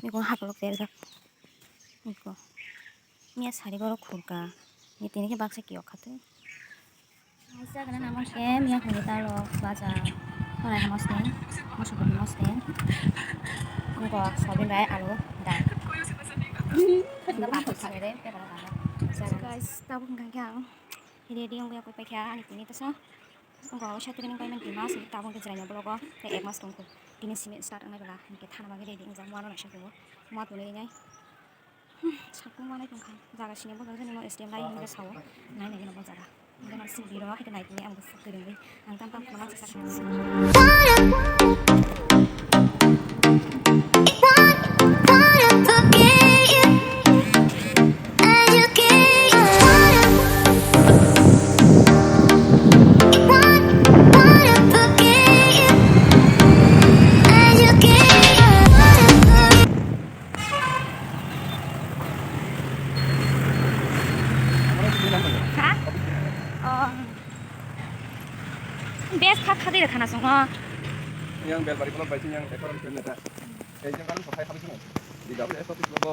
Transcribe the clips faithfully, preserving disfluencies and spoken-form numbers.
Miko hapolok teljak. Miko. Miya sari borok khurka. Ni tini khe baksa kiyok kha twi. Kaisa gana namo khe miya hwnwi talo baja. Horai hamo sini. Moso koti mo sini. Miko soyabin bai alu dal. Miko baksa sari re. Guys, tabuk hwnkha khe ang ready wngwi paikha ani tini teisa. Wngkha o side training paimani twi mas, tabuk khe chwraino vlog o tei ek mas tongkha. Tini simi start wngnai bwla, hinkhe thana bagwi ready wngjak, muano naising tongo, mua tonwi rinai. Hmm, sakung manai tongkha, jaga sini bo jaga nini S D M lai hinkhe sao, nai nai gwnang bo jaga. Hinkhe nang sini biro khe nai tini ang bwswk kwrwngwi, ang tam tam khwlangma chwsa kha. Ha? Oh. Bes kha kha de khana songo. Yang bel bari kolok bai yang ekor kena ta. Yang kan sokai kami sini. Di W S office logo.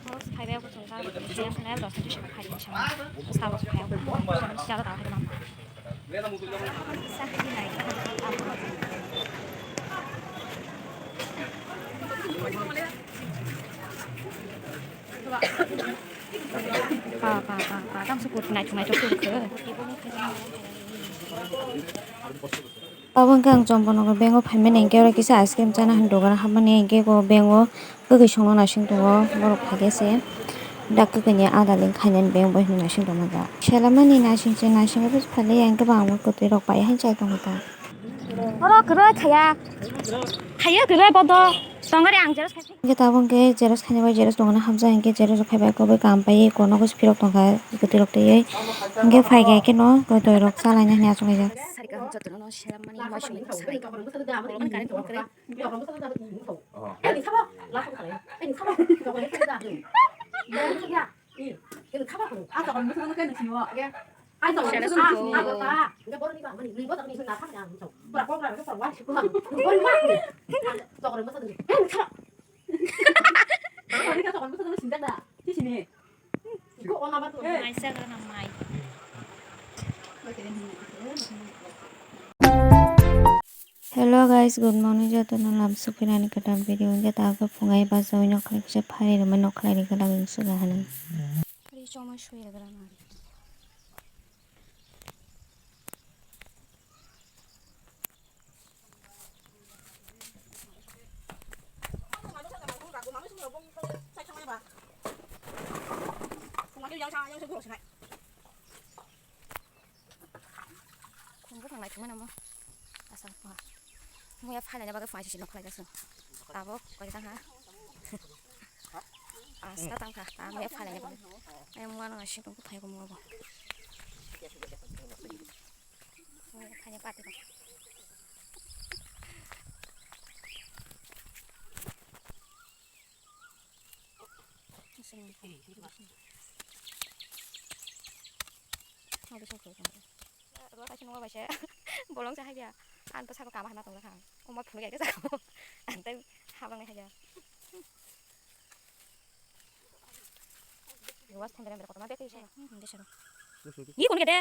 Bos phaibai bo chwng kha, yang swnai dos ta tisa phai tisa. Sa bos phai. Sa da hai ma. Pa pa pa pa tam su kut nai thunai to khe. Abo wngkha ang Chomponogor bank o phaimani, hinkhe oro kisa ice cream chana hwnwi dogano hapmani, hinkhe bo bank o kwkhwi songno naising tongo, borok phaikhe se dak kwkhwini ada link khainani bank bo hinwi naising tongmani. Selamani naising se naising abo phalwi ang kwbangma kwtwi rok pai hai chai tongo ta. Oro kwrwi khaya, khaya kwrwi bodo tongari ang jeros khai. Hinkhe tabuk hinkhe jeros khaina bai jeros dogano hapjak, hinkhe jeros rok phaibai koboi kam pai kono kos phirok tongkha kwtwi rok twiwi. Hinkhe phaikha khe no kotoi rok chalaina hinwi achukjak. Sarika hwn jotono no selam mani mai sumi sarai ka. Kolokani kare tong kare. Sera sung ko. Maisa gana mai. Hello guys, good morning. Jotono lam sukpinani kwtal video wngkhe tabuk phungai bachaui nokhlai kisa phari rwmai nokhlai rikha lagwi wngsuka hinwi. Ri chomai sui rwgra nang. Khum bwthang naithokmani omo. Asa muya phainaini bagwi phunai sisi nokhlai jasung. Tabuk koi tangha. Asta tangkha, ta muya phainaini bagwi. Ai muano naising tongkha phai omo bo. Muya phaina pati tong. Rwla kaisa nungwi bai se bolong se hai ya. Ang to saka kama hana tong kha. Omo phunuk ya ke saka. Ang tai habang hai ya. Rwas thang berang berang kotor ma bek se. Hmm, de sero. Ni kun ke de.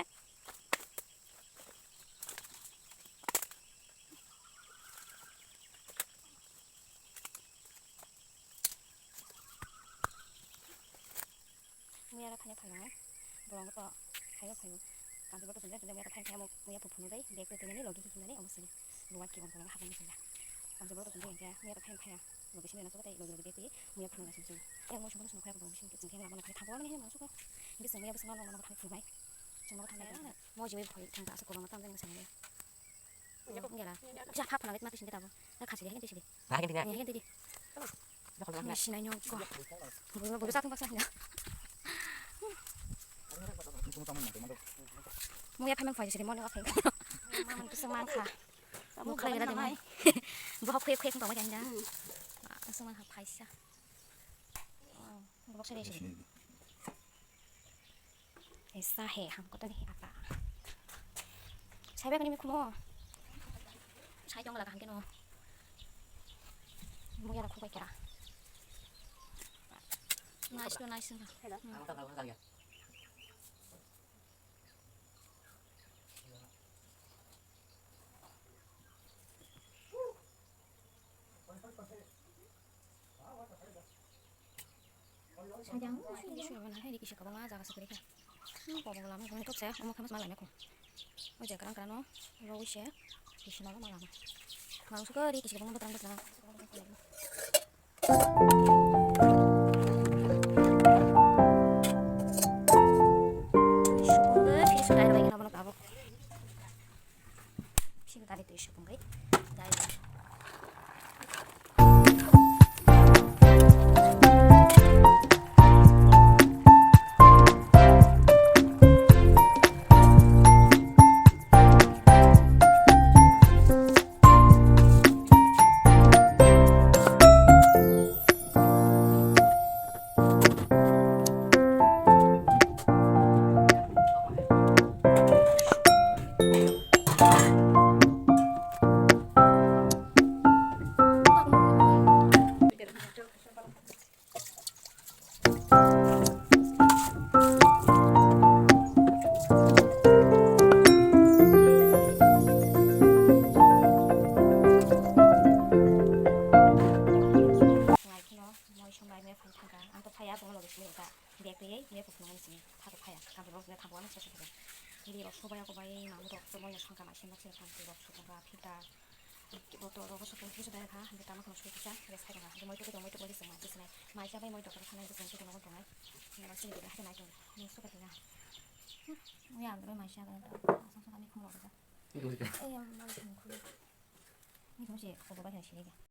Muya ra phane phainai, bolong to phaiyo phaiyo. Kanti boto tongde tongde muya to phain phai amo muya phu phunuk dai, bag to tongde logi ki hinani amo sini. Buat ki bong tongde hapang sini. Kanti boto tongde engke muya to phain phai. Logi sini na sobo tai logi logi deti muya phunuk na sini. Yang mo sumbo sumbo khaya bong sini tingke lama na phai thabo ni mo suko. Engke sumbo ya sumbo no no phai phunuk bai. Sumbo thang dai. Mo jiwi phai thang ta asuk ko ma tam dai sini. Gela. Bisa hap na ma sini tabo. Na khasi dai, hengke sini. Nah, hengke dai. Hengke dai. Ni sinai nyong ko. Bulu, bulu satung baksa hina. Muya phaimang phai sini, morning walk. Mamang tu semang kha. Mukha gela dai mai. Bo khoi khoi tong mai jang. Semang kha phaisa. Wow, bo baksa dai sini. Esa he, ham kotor he apa. Sai ba kani mikhumo. Sai tong la kaham keno. Muya rok khukbai kha. Nice to nice wngkha. Sajang, sui sui mana hai, riki se kwbangma jaga se kwrwi kha. Hmm, kobong lama, kobong tok se, omo khe ma lama kho. O je kwran kwran no, rowi se, riki se lama lama. Mang sukha riki se kwbangma bwtang bwtang. Sukha, riki se dai rwi khe na bono tabuk. Sini tadi tu isu pungkai. Dai. Moi sombai me phai thangka, ang to phaya, bono loge sini ka, bag twi, me phai thangka sini, thangka phaya, thangka bono sini thangka, ano sese thangka. Bini rok sobai ako bai, mamu rok to moi thangka, mai sini rok sini thangka, rok sobai ka, phita, botol rok sobai, phisa dai kha, hingke tamo kheno sui kisa, rest khai tongkha, hingke moi twi tong, moi twi tong, moi twi tong, mai chabai, moi doktor sanai, moi twi tong, moi tong, moi twi tong, moi twi tong, moi tong, moi twi tong, moi twi tong. Ni kung si. Eh, yang mau sini kuli. Ni kung si, obo bai sini ya.